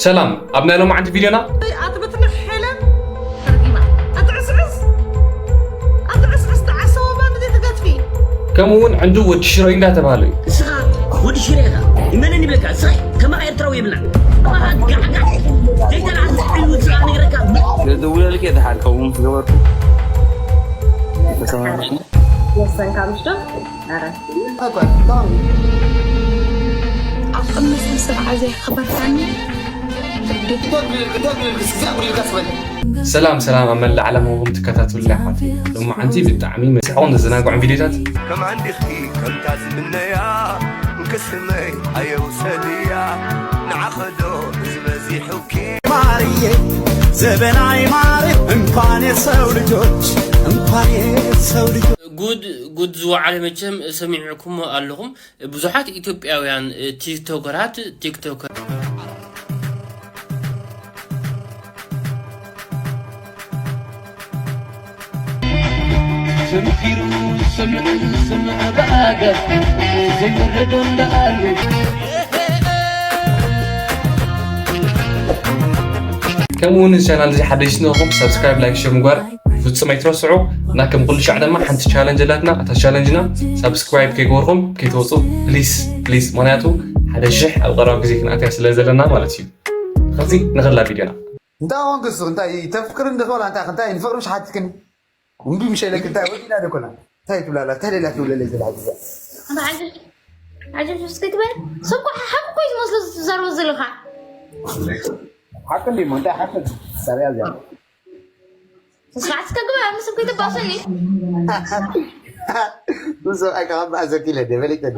ሰላም፣ ኣብ ናይ ሎማዓንቲ ቪድዮና ኣቲ በትኒ ሄለን ተርጊማ። ኣቲ ዕስዕስ፣ ኣቲ ዕስዕስ ተዓሰወባ ንዘይ ትገትፊ። ከምኡ እውን ዕንዱ ወዲ ሽሮይ እንዳተባህለ እዩ። ንስኻ ወዲ ሽረ ኢኻ። ይመነን ይብለካ። ስራሕ ከማኻ ኤርትራዊ የብላን። ጋዕጋዕ ዘይተላዕል ዕንዱ ስራሕ ነግረካ። ደውለልክ የድሓር ከምኡ ዝገበርኩ። ተሰማምሽ? የሰንካ ምሽዶ? ኣረ። ኣብ ቅድሚ ሰብ ሰብዓ ዘይኽበርካኒ ሰላም ሰላም ኣብ መላእ ዓለም ኹም ትከታተሉ ኣሕዋት፣ ሎማዓንቲ ብጣዕሚ መስሕቑን ዘዘናግዑን ቪድዮታት ከም ዓንዲኺ ከምታ ዝምነያ እንክስመይ ኣየውሰድያ ንዓኸዶ ዝበዚሑኪ ማርዬ ዘበናይ ማር እንኳን የሰው ልጆች እንኳን የሰው ልጆች ጉድ ጉድ ዝወዓለ መቸም ሰሚዕኩሞ ኣለኹም። ብዙሓት ኢትዮጵያውያን ቲክቶከራት ቲክቶከር ሰምኪሩ ሰምዕ ሰምዕ ብኣገር ዘይወረዶ እንዳኣሉ ከምኡ እውን ቻናል እዚ ሓደሽቲ ንኹም ሳብስክራይብ ላይክ ሸር ምግባር ፍጹም ኣይትረስዑ። እና ከም ኩሉ ሻዕ ድማ ሓንቲ ቻለንጅ ኣላትና። እታ ቻለንጅና ሳብስክራይብ ከይገበርኩም ከይትወፁ ፕሊስ ፕሊስ። ምክንያቱ ሓደ ሽሕ ኣብ ቀረባ ግዜ ክንኣትያ ስለ ዘለና ማለት እዩ። ከዚ ንኽላ ቪድዮና እንታይ ኾንክ እሱ እንታይ ተፍቅር እንድኸላ እንታይ እንታይ ንፍቅር ምሽ ሓትክን እምቢ ምሽ ኢለክ እንታይ ወዲና ደኮና እንታይ ትብላላ እንታይ ሌላ ትብለለይ ዘላ ኣንታ ዓጀብ ዓጀብ እስኪ ትበል ሰብ እኮ ሓቂ እኮ እዩ ዝመስሎ ዝዛረቦ ዘለኻ ሓቂ እንዲሞ እንታይ ሓቂ ሰሪያ እዚኣ ስርዓት እስከ ግባ ምስ እኮ ይተባሰኒ ብዙ ኣይ ካብ ኣዘኪለ ደ በለይ ተደ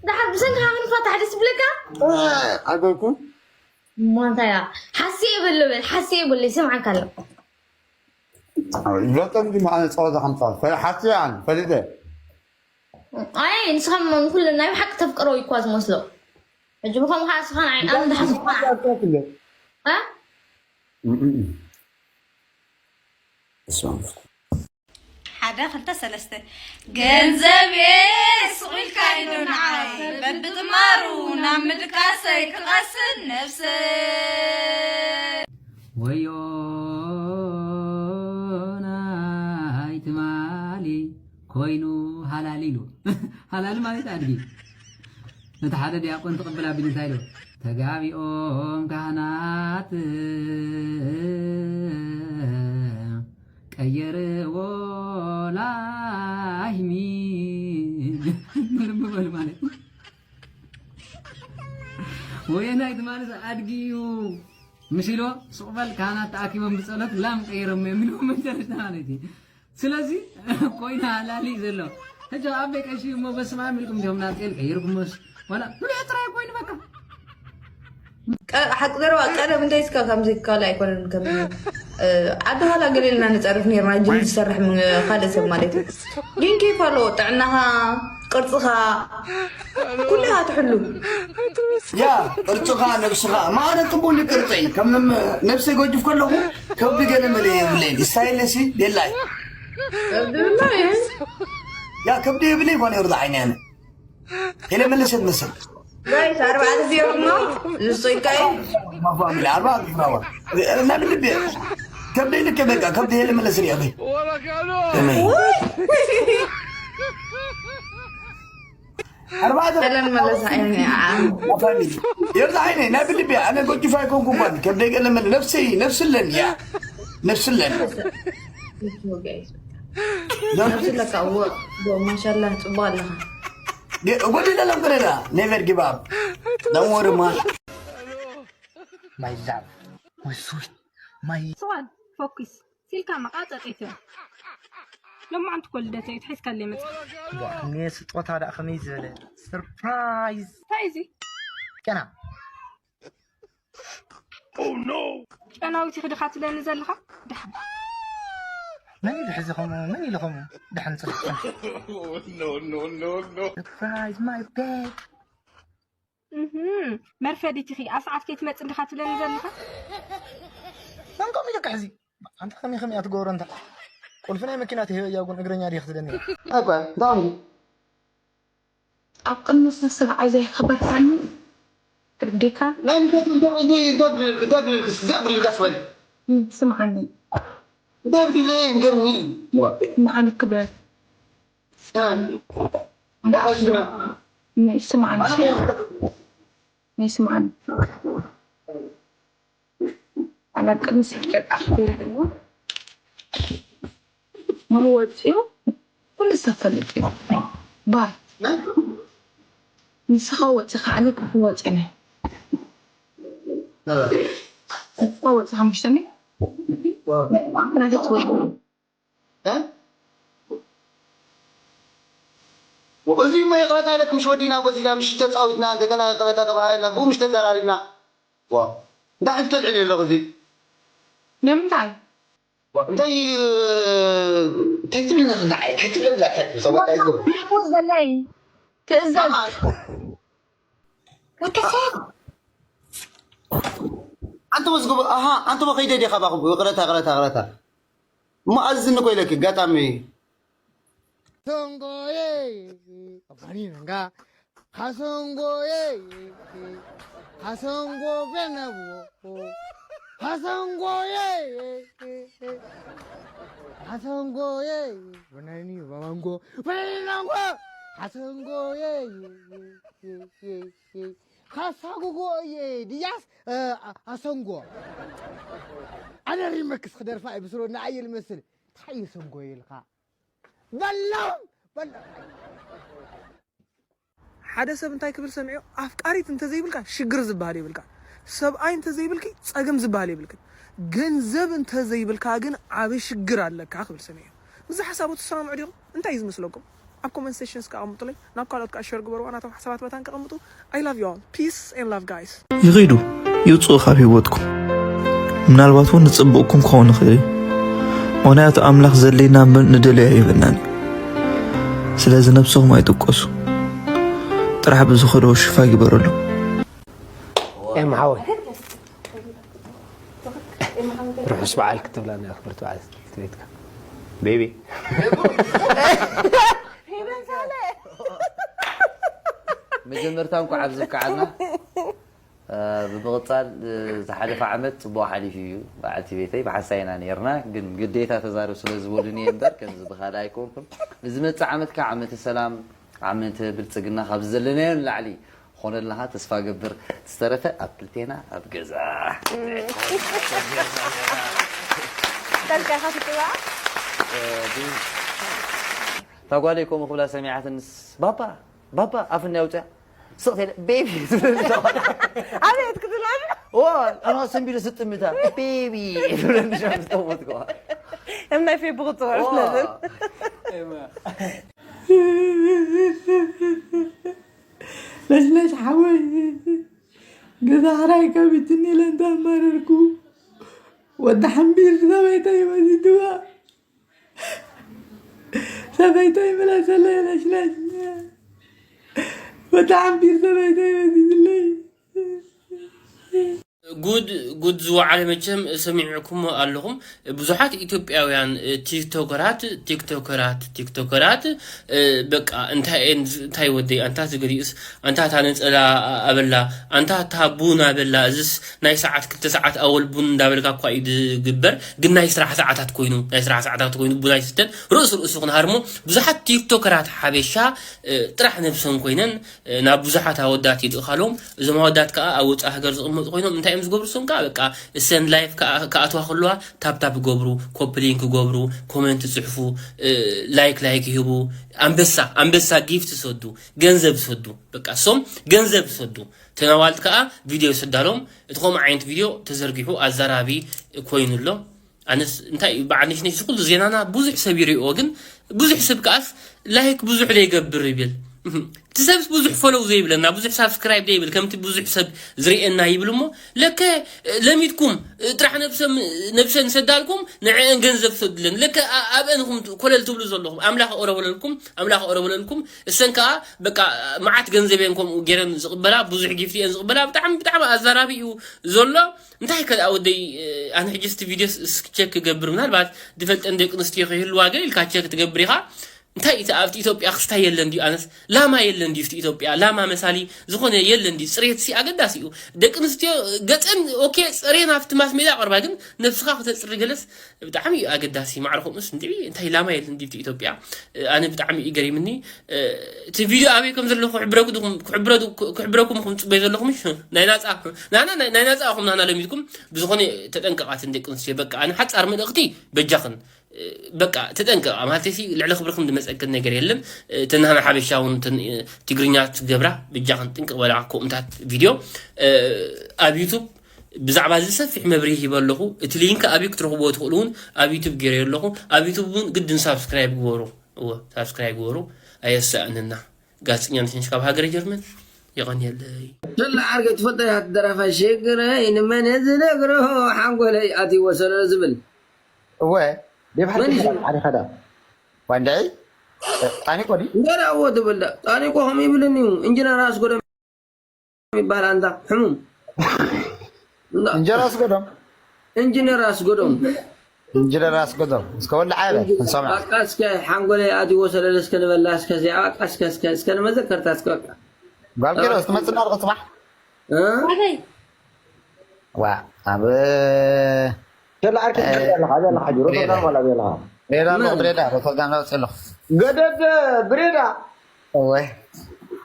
ድሓር ብሰንኪ ሃምን ፋታ ሓደ ስብለካ ኣገርኩ እሞ እንታይ እያ ሓስየ በሎ በል ሓስየ በሎ ይሰምዓካ ኣሎ ይፈጠን ዲ ማለት ፀወታ ከምፃወት ፈለ ሓስየ ኣነ ፈሊጠ ኣይ ንስኻ ንኩሉ ናይ ብሓቂ ተፍቅሮ እዩ እኳ ዝመስሎ ሕጂ ብኸምኡ ከዓ ንስኻ ንዓይ ኣነ ዝሓስብካ ሓደ ክልተ ሰለስተ ገንዘብ ስቕ ኢልካ ኢሉ ንዓይ በብጥማሩ ናብ ምድቃሰይ ክቐስን ነብሰይ ወዮ ናይ ትማሊ ኮይኑ ሃላሊ ኢሉ ሃላሊ ማለት ኣድጊ ነቲ ሓደ ዲያቆን ትቕብል ኣቢሉ እንታይ ኢሉ ተጋቢኦም ካህናት ቀየርዎ ላይሚ ምርምበሉ ማለት ወየናይ ትማሊ ኣድጊ እዩ ምስ ኢልዎ ሱቕ በል ካህናት ተኣኪቦም ብጸሎት ላም ቀይሮሞ እዮም ኢልዎ መጨረሽታ ማለት እዩ ስለዚ ኮይና ሃላሊ እዩ ዘሎ ሕጂ ኣበይ ቀሺ እሞ በስመ ኣብ ኢልኩም እንዲኹም ናጽኤል ቀይርኩሞስ ዋላ ብልዑ ጥራይ ኮይኑ በቃ ሓቂ ዘረባ ቀደም እንታይ እስካ ከምዚ ካልእ ኣይኮነን ከም ዓዲ ኻላ ገለ ኢልና ንፀርፍ ነርና ጅም ዝሰርሕ ካልእ ሰብ ማለት እዩ ግን ኬፍ ኣለዎ ጥዕናኻ ቅርፅኻ ኩሉ ኢኻ ትሕሉ ያ ቅርፅኻ ነብስኻ ማዕረ ቅቡል ቅርፀይ ከም ነብሰይ ገጅፍ ከለኹ ከብዲ ገለ መለ የብለይን ስታይለሲ ደላይ ያ ከብዲ የብለይ ኳነ ይርዳ ዓይኒ ኣነ የለ መለሰት መሰል ጋይስ ኣርባዕተ ዜሮ እሞ ንሱ ይካይ ማፋምሊ ኣርባዕተ ፍራዋ እና ብልቤ ከብደ ይልከ በቃ ከብደ የለ መለስ ሪያ በይ የብዛ ዓይነ ናይ ብልቢ ኣነ ጎጅፋ ኣይኮንኩ እኳ ከብደይ ገለመል ነፍሰይ ነፍስለን እያ ነፍስለን ነብስለካ እዎ ማሻላ ፅቡቅ ኣለኻ ጎዲለሎም ቅረዳ never give up don't worry man my love my sweet my ስዋን ፎኪስ ሲልካ መቓፀጢት እዮም ሎማዓንቲ ኮ ልደተይ ትሒዝካለይ መፅእ እኔ ስጦታ ደኣ ከመይ ዝበለ ሰርፕራይዝ እንታይ እዚ ጨና ጨናዊት ይኽድኻ ትለኒ ዘለኻ ድሓን መን ኢሉ ሕዚ ከምኡ መን ኢሉ ከምኡ ድሓን ፅርፍ ሰርፕራይዝ ማይ ቤድ መርፈዲት ኢኺ ኣብ ሰዓት ከይትመጽ እንዲኻ ትብለኒ ዘለኻ መን ከምኡ ኢለካ ሕዚ ኣንታ ከመይ ከመይ እያ ትገብሮ እንታ ቁልፊ ናይ መኪና ትህበያ ጎን እግረኛ ድየ ክትብለኒ ኣባ እንታይ ኣብ ቅድሚ ስነ ስርዓት ዘይከበርካኒ ክርዲካ ናይ ደብል ደብል ደብል ደብል ደብል ደብል ደብል ስምዓኒ ደብል ስምዓኒ ክብረት ስምዓኒ ስምዓኒ ኣላ ቅድሚ ስርቂ ኣኽቢርዎ ሙሉ ወፂኡ ኩሉ ሰብ ፈሊጡ እዩ ባይ ንስኻ ወፂኻ ኣነ ክወፂ ነ ንስኻ ወፂኻ ምሽተኒ ናተት ወይ እዚ እሞ ይቕረታ ኢለክ ምሽ ወዲና ጎዚና ምሽ ተፃዊትና እንደገና ይቕረታ ተባሃልና ብኡ ምሽ ተዘራሪብና እንታይ ሕጂ ተልዕል ኣለኹ እዚ ንምንታይ እንታይ እንታይ ትብልና ንዓይ እንታይ ትብልና ሰበታይ ዘለይ ትእዘዝ ኣንተ ወዝግቡ ኣሃ ኣንተ ወኸይደ ዲኻ ባኹ ይቕረታ ይቕረታ ይቕረታ እሞ ኣዝኒ ኮይለክ ኣጋጣሚ Songoye, Okaniranga, Hasongoye, Hasongo Venabo, Hasongoye, Hasongoye, Wanani Wawango, Wananango, Hasongoye, Hasagogoye, Dias, Hasongo. أنا ريمكس خدر فاي بسرو نعيل مثل تحيي سنقوي لقاء بلهم بلهم ሓደ ሰብ እንታይ ክብል ሰሚዑ ኣፍቃሪት እንተዘይብልካ ሽግር ዝበሃል የብልካ ሰብኣይ እንተዘይብልኪ ፀገም ዝበሃል የብልክን ገንዘብ እንተዘይብልካ ግን ዓብ ሽግር ኣለካ ክብል ሰሚዑ ምዚ ሓሳቡ ትሰማምዑ ዲኹም እንታይ እዩ ዝመስለኩም ኣብ comment section እስከ ኣቐምጡለይ ናብ ካልኦት ከዓ share ግበርዋ ናቶም ሓሳባት መታን ከቐምጡ I love you all peace and love guys ይኺዱ ይውፅኡ ካብ ህይወትኩም ምናልባት እውን ንፅብቕኩም ክኸውን ይኽእል እዩ ምኽንያቱ ኣምላኽ ዘድልየና እምበር ንደልዮ ኣይህበናን እዩ ስለዚ ነብስኹም ኣይጥቀሱ ጥራሕ ብዝኸደዎ ሽፋ ይግበረሉ ኤማ ሓወይ ርሑስ በዓል ክትብላና እያ ክብርቲ በዓል ትቤትካ ቤቢ መጀመርታ እንኳዕ ኣብዚ ብቅዓና ብምቕፃል ዝሓለፈ ዓመት ፅቡቅ ሓሊፉ እዩ በዓልቲ ቤተይ ብሓንሳይ ኢና ነርና ግን ግዴታ ተዛረብ ስለ ዝበሉኒ እየ እምበር ከምዚ ብካልእ ኣይኮንኩን ንዝመፅእ ዓመት ከዓ ዓመተ ሰላም ዓመተ ብልፅግና ካብዚ ዘለናዮ ንላዕሊ ክኾነልናኻ ተስፋ ገብር ዝተረፈ ኣብ ክልቴና ኣብ ገዛ ተልካ ኢኻ ትፅዋዕ እታ ጓለይ ከምኡ ክብላ ሰሚዓትንስ ባባ ባባ ኣፍና የውፅያ ስቕ ተለ ቤቢ ትብለኒ ኣቤት ክትብል ዋ ኣና ሰንቢሉ ስጥምታ ቤቢ ትብለኒ ሻም ዝጠወትከዋ እም ናይ ፌቡ ክፅውዕ ስለዝን ለሽለሽ ሓወይ ገዛ ክራይ ከቢትኒ ኢለ እንዳማረርኩ ወዲ ሓምቢር ሰበይተይ ወሲድዋ ሰበይተይ ምለሰለይ ለሽለሽ ወዲ ሓምቢር ሰበይተይ ወሲድለይ ጉድ ጉድ ዝወዓለ መቸም ሰሚዕኩሞ ኣለኹም ብዙሓት ኢትዮጵያውያን ቲክቶከራት ቲክቶከራት ቲክቶከራት በቃ እንታይ እንታይ ወደይ ኣንታ ዝገዲኡስ ኣንታ እታ ነፀላ ኣበላ ኣንታ እታ ቡን ኣበላ እዝስ ናይ ሰዓት ክልተ ሰዓት ኣወል ቡን እንዳበልካ እኳ እዩ ዝግበር ግን ናይ ስራሕ ሰዓታት ኮይኑ ናይ ስራሕ ሰዓታት ኮይኑ ቡን ኣይስተን ርእሱ ርእሱ ክንሃርሞ ብዙሓት ቲክቶከራት ሓበሻ ጥራሕ ነብሰን ኮይነን ናብ ብዙሓት ኣወዳት ይልእኻሎም እዞም ኣወዳት ከዓ ኣብ ወፃእ ሃገር ዝቕመጡ ኮይኖም እንታይ እዮም ዝገብሩ እሶም ከዓ በቃ እሰን ላይፍ ክኣትዋ ከለዋ ታፕታፕ ይገብሩ ኮፕሊንክ ይገብሩ ኮመንት ይፅሕፉ ላይክ ላይክ ይህቡ ኣንበሳ ኣንበሳ ጊፍት ይሰዱ ገንዘብ ይሰዱ በቃ እሶም ገንዘብ ይሰዱ ተናዋልት ከዓ ቪድዮ ይሰዳሎም እቲ ከምኡ ዓይነት ቪድዮ ተዘርጊሑ ኣዛራቢ ኮይኑ ኣሎ ኣነስ እንታይ እዩ በዓል ነሽነሽ ኩሉ ዜናና ብዙሕ ሰብ ይሪኦ ግን ብዙሕ ሰብ ከኣስ ላይክ ብዙሕ ዘይገብር ይብል እቲ ሰብስ ብዙሕ ፈለው ዘይብለና ብዙሕ ሳብስክራይብ ዘይብል ከምቲ ብዙሕ ሰብ ዝርእየና ይብል እሞ ለከ ለሚድኩም ጥራሕ ነብሰን ሰዳልኩም ንዕአን ገንዘብ ሰዱለን ለከ ኣብአንኹም ኮለል ትብሉ ዘለኹም ኣምላኽ ኦረበለልኩም ኣምላኽ ኦረበለልኩም እሰን ከዓ በቃ መዓት ገንዘብ እየን ከምኡ ገይረን ዝቕበላ ብዙሕ ጊፍቲ እየን ዝቕበላ ብጣዕሚ ብጣዕሚ ኣዛራቢ እዩ ዘሎ እንታይ ከ ወደይ ኣነ ሕጂ ስቲ ቪድዮ ስክ ቸክ ክገብር ምናልባት ዝፈልጠን ደቂ ኣንስትዮ ከይህልዋ ገለ ኢልካ ቸክ ትገብር ኢኻ እንታይ እቲ ኣብቲ ኢትዮጵያ ክስታይ የለን ድዩ? ኣነስ ላማ የለን ድዩ? ኣብቲ ኢትዮጵያ ላማ መሳሊ ዝኾነ የለን ድዩ? ጽሬትሲ ኣገዳሲ እዩ። ደቂ ኣንስትዮ ገጸን ኦኬ፣ ጽሬን ኣብቲ ማስ ሜድያ ቀርባ፣ ግን ነብስኻ ክተጽሪ ገለስ ብጣዕሚ እዩ ኣገዳሲ። ማዕረ ከምኡስ እንድዒ እንታይ ላማ የለን ድዩ ኣብቲ ኢትዮጵያ? ኣነ ብጣዕሚ እዩ ገሪምኒ። እቲ ቪድዮ ኣበይ ከም ዘሎ ክሕብረኩ ድኹም-፣ ክሕብረ-፣ ክሕብረኩም ኢኹም ጽበዩ ዘለኹም እዩ። ናይ ናጻ፣ ናና ናይ፣ ናይ ናጻ ኢኹም ናና ለሚድኩም። ብዝኾነ ተጠንቀቓትን ደቂ ኣንስትዮ። በቃ ኣነ ሓጻር መልእኽቲ በጃኽን። በቃ ተጠንቀቓ፣ ማለተይሲ ልዕሊ ክብርኽን ዝመጸክን ነገር የለን። እተን ናና ሓበሻ እውን እተን ትግርኛ ትገብራ በጃኽን ጥንቅቕ በላ ከምኡታት ቪድዮ ኣብ ዩቱብ ብዛዕባ እዚ ሰፊሕ መብርሂ ሂበ ኣለኹ። እቲ ሊንክ ኣበይ ክትረኽብዎ ትኽእሉ እውን ኣብ ዩቱብ ገይረዮ ኣለኹ። ኣብ ዩቱብ እውን ግድን ሳብስክራይብ ግበሩ። እወ፣ ሳብስክራይብ ግበሩ። ኣየሳእንና። ጋዜጠኛ ነሽ ካብ ሃገረ ጀርመን። የቐንየለይ። ተላ ዓርከይ ትፈልጦ ኢኻ እቲ ደራፋይ ሽግረይ ንመን እየ ዝነግሮ ሓንጎለይ ኣትይዎ ሰለሎ ዝብል። እወ፣ ዴብ ሓቂ መን እዩ? ሓቂ ሓዳ። ዋንዳይ? ጣኒቆ ድዩ? እንጀራ እዎ ትብል ዳ። ጣኒቆ ከምኡ ይብልኒ እዩ። ኢንጂነር ኣስጎዶም ይበሃል ኣንታ ሕሙም። እንዳ እንጀራ ኣስጎዶም? ኢንጂነር ኣስጎዶም። ኢንጂነር ኣስጎዶም። እስከ ወላዕ በል፣ ኢንጂ-፣ ክንሰምዓ። በቃ እስከ ሓንጎለይ ኣትይዎ ሰለለ እስከ ንበላ እስከ እዚኣ በቃ እስከ፣ እስከ፣ እስከ ንመዘከርታ እስከ በቃ። ጓል ኪሮስ፣ ትመጽእና ዶ ጽባሕ? እ? ኣበይ? ዋ፣ ኣብ ተላ ዓርከይ እ፣ ትሪኦ ኣለኻ፣ ኣብዚ ኣለኻ፣ ጅሮ ድሬዳዋ። ፕሮግራም ዋላ ኣብዚ ኣለኻ። ድሬዳዋ ኣለኹ፣ መን? ድሬዳዋ፣ ሮተርዳም ዳውፅ ኣለኹ። ገደደ ብሬዳ። እወ።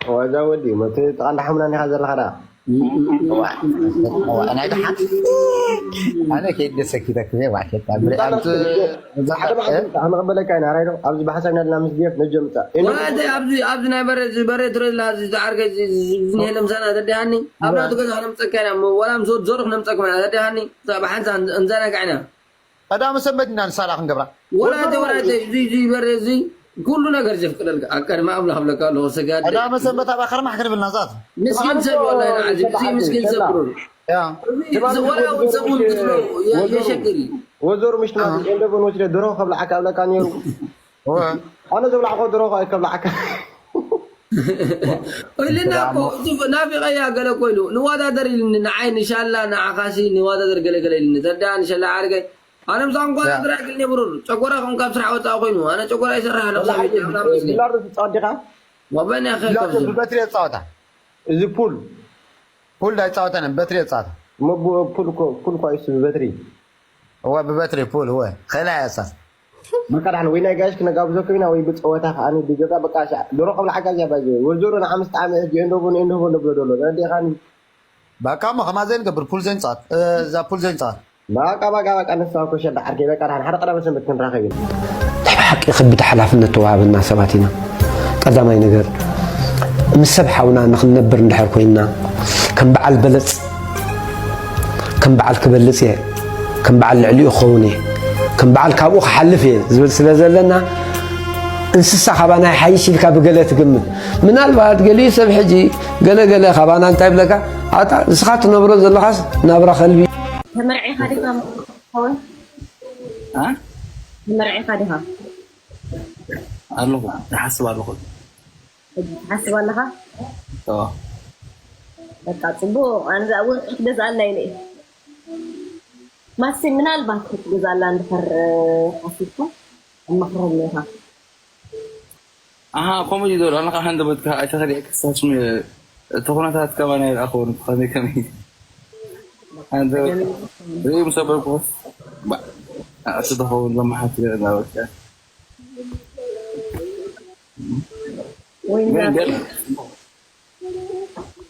እወ፣ እዛ ወዲ፣ መት ጥቓ እንዳ ሓሙና እንዲኻ ዘለኻ ደኣ። እዋ፣ እዋ፣ ናይ ደሓን። ኣነ ከይደ ሰኪተ ክዜ ዋሸት፣ ኣብ ብሬ-፣ ኣብ ት-፣ እዛ ሓደ መዓልቲ እ? ክንቕበለካ ኢና፣ ራይዶ። ኣብዚ ብሓሳብ ኢና ዘለና ምስ ዲኤፍ ነጀምጻ። ወላ እቲ ኣብዚ፣ ኣብዚ ናይ በሬ፣ እዚ በሬ ትሪኦ ኣለኻ፣ እዚ ዝዓርከይ፣ እዚ፣ እዚ፣ እዚ ዝኒሄ ለምሳና፣ ተደሃኒ። ኣብ ናቱ ገዛ ክነምጸካ ኢና፣ እሞ ወላ ምስ ወዲ ዞሩ ክነምጸኩም ኢና፣ ተደሃኒ። እዛ ብሓንሳ እንዘናጋዕ ኢና። ቀዳመ ሰንበት ኢና ንሳላ ክንገብራ። ወላ ተወራተ እዚ፣ እዚ በረ እዚ ኩሉ ነገር ዘፍቅደልካ ኣብ ቀድሚ ኣምላኽ ብለካ ኣለኹ። ሰጋድ ቀዳመ ሰንበት ኣብ ኣኸርማሕ ክንብል ናዛት። ምስኪን ሰብ ወላሂ ንዓዚ፣ እዚ ምስኪን ሰብ ብሩር። ያ። እዚ ወላ እውን ሰብኡን ክትብሎ የ-፣ የሸግር እዩ። ወዘሩ ምሽት ማለት አዎ። እንደበን ወስደ ድሮ ከብላዓካ ኣብለካ ነይሩ። ወ- ኣነ ዝብላዕኮ ድሮ ኣይከብላዓካ። ኢልና እኮ፣ እዚ ናፊቐያ ገለ እኮ ኢሉ፣ ንዋዳደር ኢልኒ፣ ንዓይ ንሻላ፣ ንዓኻሲ ንዋዳደር ገለ ገለ ኢልኒ። ተዳ ንሻላ ዓርከይ። ኣነ ምሳኹም ኳ ያ። ዝራይ ክልኒ ብሩር፣ ጨጎራ ከም ካብ ስራሕ ወጻእ ኮይኑ፣ ኣነ ጨጎራ ይሰርሕ ኣለኹ፣ ወላሂ ሰበይቲ፣ ኣምላኽ መስገን። ቢላርዶ ትጻወት ዲኻ? ወበን ያኸ ቢላርዶ ከብዚ። ብበትሪ የጻወታ። እዚ ፑል። ፑል ዳይጻወተን፣ በትሪ የጻወታ። እሞ ቡ-፣ ፑል እኮ፣ ፑል እኮ ኣይሱ ብበትሪ። እወ፣ ብበትሪ ፑል፣ እወ። ኸላ ያሳ። በቃ፣ ዳሕን ወይ ናይ ጋሽ ክነጋብዘኩም ኢና፣ ወይ ብጸወታ ከኣ፣ ብገዛ፣ በቃ፣ ሻ-፣ ዶሮ ከብላ ሓጋዝ እያ፣ ባይዘ። ወይዘሮ ንዓምስ ጣዕሚ ሕጂ፣ እንዶ ቡን፣ እንዶ ቡን፣ ብሎ ደሎ። ረዲኻኒ። በቃ፣ እሞ ከማን ዘይንገብር፣ ፑል ዘይንጻወት፣ እ፣ እዛ ፑል ዘይንጻወት። በቃ፣ በቃ፣ በቃ፣ ንሳ እኮ ሸዳ ዓርከይ፣ በቃ፣ ዳሕን ሓደ ቀዳመ ሰንበት ክንራኸብ ኢና። ናይ ብሓቂ ከቢድ ሓላፍነት ተዋሃበና ሰባት ኢና። ቀዳማይ ነገር፣ ምስ ሰብ ሓውና ንኽንነብር እንድሕር ኮይንና፣ ከም በዓል በለጽ፣ ከም በዓል ክበልጽ እየ፣ ከም በዓል ልዕሊኡ ክኸውን እየ፣ ከም በዓል ካብኡ ክሓልፍ እየ ዝብል ስለ ዘለና፣ እንስሳ ካባና ይሓይሽ ኢልካ ብገለ ትግምት። ምናልባት ገሊኡ ሰብ ሕጂ ገለ ገለ ካባና እንታይ ይብለካ? ኣታ ንስኻ ትነብሮ ዘለኻስ ናብራ ከልቢ። ተመርዒኻ ዲኻ? እ? ተመርዒኻ ዲኻ? ኣለኹ፣ ይሓስብ ኣለኹ። ትሓስብ ኣለኻ? እዎ። በቃ፣ ጽቡቕ። ኣነ እዛ እውን ክትገዝኣልና ኢለ እየ። ማሲ፣ ምናልባት ክትገዝኣላ እንድሕር ሓሲብካ፣ ኣማኽረኒ ኢኻ። ኣሃ፣ ከምኡ እዩ ዘሎ። ኣነ ከዓ ሃንደበትካ ኣይተኸሊዕካ፣ ሳስሚ፣ እቲ ኩነታት ከማን ኣይረኣኽዎን፣ ከመይ ከመይ። ሃንደበት ርእዩ ምስ ኣበልኩ፣ ባ-፣ ኣቲ ተኸውን ዘመሓት ገለ እናበልካ። ወይ ግን ገለ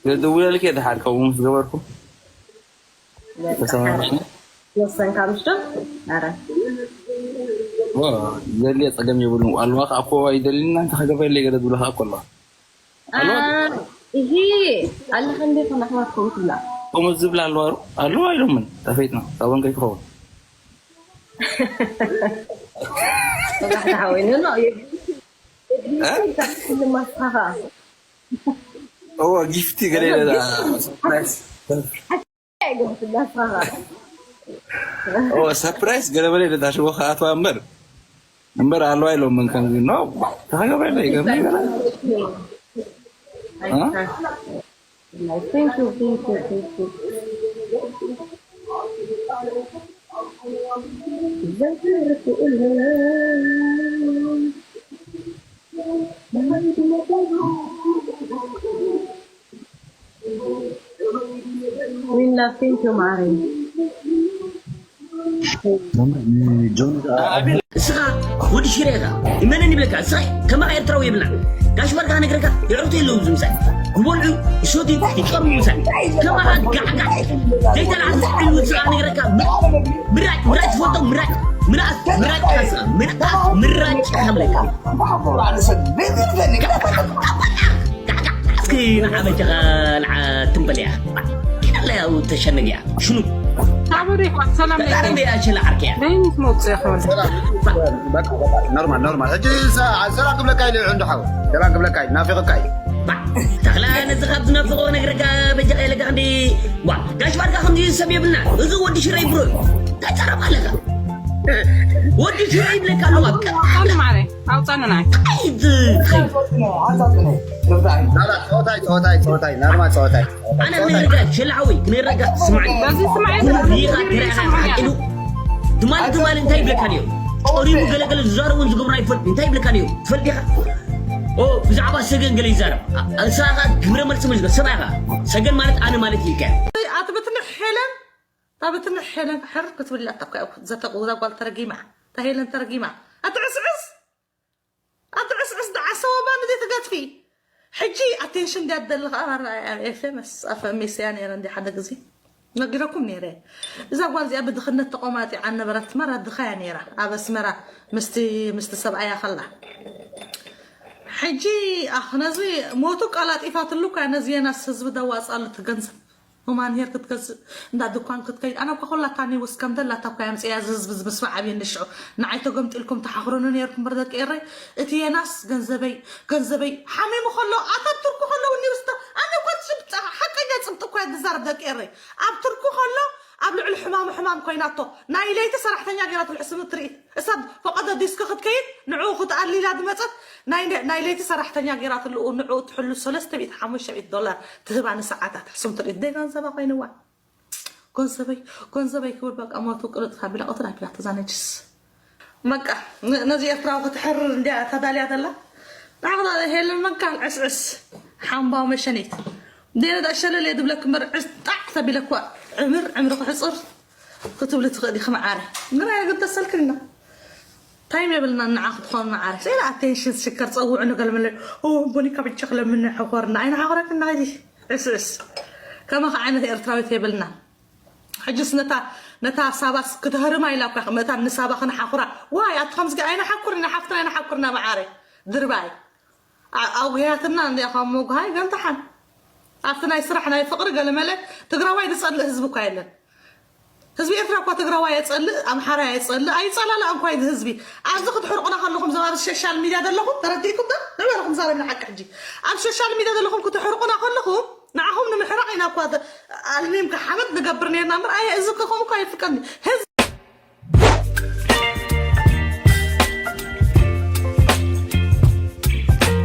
ዘድውለልኪ እየ ደሓር ከምኡ ምስ ገበርኩ። በቃ፣ ተሰማማዕና? ወሰንካ ምሽ ዶ? ኣረ። ዋ፣ ዘድልየ ጸገም የብሉን። ኣልዋ ከኣ እኮ ኣይደልይና፣ እንታይ ክገብረለይ ገለ ዝብሎ ከኣ እኮ ኣለዋ። ኣልዋ? አ፣ እሂ፣ ኣለኻ እንዴ፣ ከም ኣሕዋት ከምኡ ትብላ? ከምኡ ዝብላ ኣለዋ ሩ? ኣለዋ ኢሎምን፣ ጠፈይትና፣ ሳቦን ከይትኸውን። ወጋሕታ ሓወይ፣ ኖ፣ ኖ፣ የ-፣ እ? የ-፣ ማስኻኻ። እወ፣ ጊፍቲ ገለ ኢለ ዳ-፣ ሰርፕራይዝ። ኣይገባሽ እንዳስራኻ። እወ፣ ሰርፕራይዝ ገለ በለ ኢለ ዳ ሽቦ ከኣትዋ እምበር። እምበር ኣለዋ ኢሎም ምን ከምዚ፣ ኖ፣ ተኸገበለ፣ ከምዚ ገለ። እ? Thank you, thank you, thank you. ዘክርኩ እለ We love, thank you, ማሪ። ጆን እስኻ ወዲ ሽረ ኢኻ። ይመነን ይብለካ። እስኻ ከማኻ ኤርትራዊ የብልና። ጋሽ ባርካ ነግረካ፣ የዕሩቱ የለዉ ዝምሳይ። ክበልዑ፣ ይሰትዩ፣ ይቀርቡ ምሳይ። ከማኻ ጋዕጋዕ ዘይተላዕል ዝዕል ውፅኣ ነግረካ። ምራጭ፣ ምራጭ ትፈልጦ፣ ምራጭ። ምናእስ፣ ምራጭ ካስኻ። ምናእስ፣ ምራጭ ካብለካ። እስኪ ንዓበጀኻ ንዓ ትንበልያ። ኪናለያ ተሸነግያ። ሽኑ ታበሪ ሰላም ለይከ ዳርንደያ ሸላ ዓርክያ። ለይኒት መውፅእ ይኸውን። ኖርማል ኖርማል። ሕጂ ሰላም ክብለካ ኢሉ እንዶ ሓው ሰላም ክብለካ ኢሉ ናፊቕካ እዩ። ተኽላ ነዚ ካብ ዝናፍቆ ነግረካ በጃ ኢለካ እንዲ ዋ ጋሽ ባርካ ከምዚ ሰብ የብልና። እዚ ወዲ ሽረይ ብሮ እንታይ ጸረፍ ኣለካ? ወዲ ሽረይ ይብለካ ኣለዋ። ቀል ማረ ኣውፃንና ታይ ጸወታይ ጸወታይ ጸወታይ ናርማ ጸወታይ ኣነ ክነግረካ ሸላዊ ክነግረካ ስማዒ በዚ ስማዒ ሪኻ ተረኻ ሓቂሉ ትማሊ ትማሊ እንታይ ይብለካ ነዮ? ጨሪሙ ገለገለ ዝዛረቡን ዝገብሩ ኣይፈልጥ እንታይ ይብለካ ነዮ? ትፈልጥ ኢኻ? ኦ ብዛዕባ ሰገን ገለ ይዛረብ። እንስኻ ግብረ መልሲ መልስ ሰብኣይ ኢኻ። ሰገን ማለት ኣነ ማለት ኢልካ። ኣትብትንሕ ሄለን ኣትብትንሕ ሄለን ሕር ክትብል ኣታ እኮ ዘተቁዛ ጓል ተረጊማ። እታ ሄለን ተረጊማ። ኣትዕስዕስ ኣትዕስዕስ ደዓሰ ወባ ንዘይ ትገትፊ። ሕጂ ኣቴንሽን እንዲያ ትደሊ ከዓ ማራ ኤፌመስ ኣፈ ሜስያ ነይረ እንዲ ሓደ ግዜ ነጊረኩም ነይረ። እዛ ጓል እዚኣ ብድኽነት ተቆማጢዓ ነበረት። ማራ ድኻ እያ ነይራ ኣብ ኣስመራ ምስቲ ምስቲ ሰብኣያ ከላ። ሕጂ ኣኽ ነዚ ሞቱ ቀላጢፋትሉ እኳ ነዚ የናስ ህዝቢ ደዋፃሉ ትገንዘብ። ሁማን ሄር ክትገዝእ እንዳ ድኳን ክትከይድ ኣነ እኳ ኩላ እታ ኒውስ ከም ደላታ እኳ የምፅያ እዚ ህዝቢ እዚ ምስማዕ ኣብየኒ ሽዑ ንዓይ ተገምጢልኩም ተሓኽሩኒ ነይርኩም በር ደቂ ኤረይ እቲ የናስ ገንዘበይ ገንዘበይ ሓሚሙ ከሎ ኣታ ኣብ ቱርኩ ከለዉ ኒውስ ኣነ እኳ ትሽብጣ ሓቀኛ ፅብጢ እኳ ዝዛረብ ደቂ ኤረይ ኣብ ቱርኩ ከሎ ኣብ ልዕሊ ሕማሙ ሕማም ኮይናቶ ናይ ለይቲ ሰራሕተኛ ገይራትሉ ሕስብ ትርኢ እሳ ፈቐዶ ዲስክ ክትከይድ ንዕኡ ክትኣሊ ኢላ ዝመፀት ናይ ለይቲ ሰራሕተኛ ገይራትሉ ንዕኡ ትሕሉ ሰለስተ ሚእቲ ሓሙሽተ ሚእቲ ዶላር ትህባ ንሰዓታት ሕስብ ትርኢ ደይ ገንዘባ ኮይንዋ ገንዘበይ ገንዘበይ ክብል በቃ ሞቱ ቅልጥፍ ኣቢላ ቅትል ኣቢላ ተዛነጅስ በቃ ነዚ ኤርትራዊ ክትሕርር እንዲያ ተዳልያ ዘላ ንዓኽታ ሄለን መካን ዕስዕስ ሓምባው መሸኒት ደነ ዳሸለለ ድብለክ እምበር ዕጣዕ ተቢለኳ ዕምር ዕምሪ ክሕፅር ክትብሊ ትኽእሊ ክመዓረ ግና የግደሰልክና ታይም የብልና ንዓ ክትኾን መዓረ ስለ ኣቴንሽን ሽከር ፀውዑ ንገልምለ ቦኒካ ብቻ ክለምነ ሕኾርና ኣይንሓኾረክና ዚ ዕስዕስ ከማኻ ዓይነት ኤርትራዊት የብልና ሕጅስ ነታ ነታ ሳባስ ክትህርማ ኢላ እኳ መታን ንሳባ ክንሓኩራ ዋይ ኣቲ ከምዚ ኣይንሓኩር ኢና ሓፍትና ኣይንሓኩርና መዓረ ድርባይ ኣጉህያትና እንዲያ ካብ ምጉሃይ ገንታሓን ኣብቲ ናይ ስራሕ ናይ ፍቅሪ ገለመለ ትግራዋይ ዝፀልእ ህዝቢ እኳ የለን ህዝቢ ኤርትራ እኳ ትግራዋይ የፀልእ ኣምሓራ የፀልእ ኣይፀላላእ እንኳ እዚ ህዝቢ ኣብዚ ክትሕርቁና ከለኹም ዘባብ ሶሻል ሚድያ ዘለኹም ተረዲእኩም ዶ ንበለኹም ዛረብ ንሓቂ ሕጂ ኣብ ሶሻል ሚድያ ዘለኹም ክትሕርቁና ከለኹም ንዓኹም ንምሕራቕ ኢና እኳ ኣልሚምካ ሓመድ ንገብር ነርና እምበር ኣየ እዚ ከ ከምኡ እኳ የፍቀኒ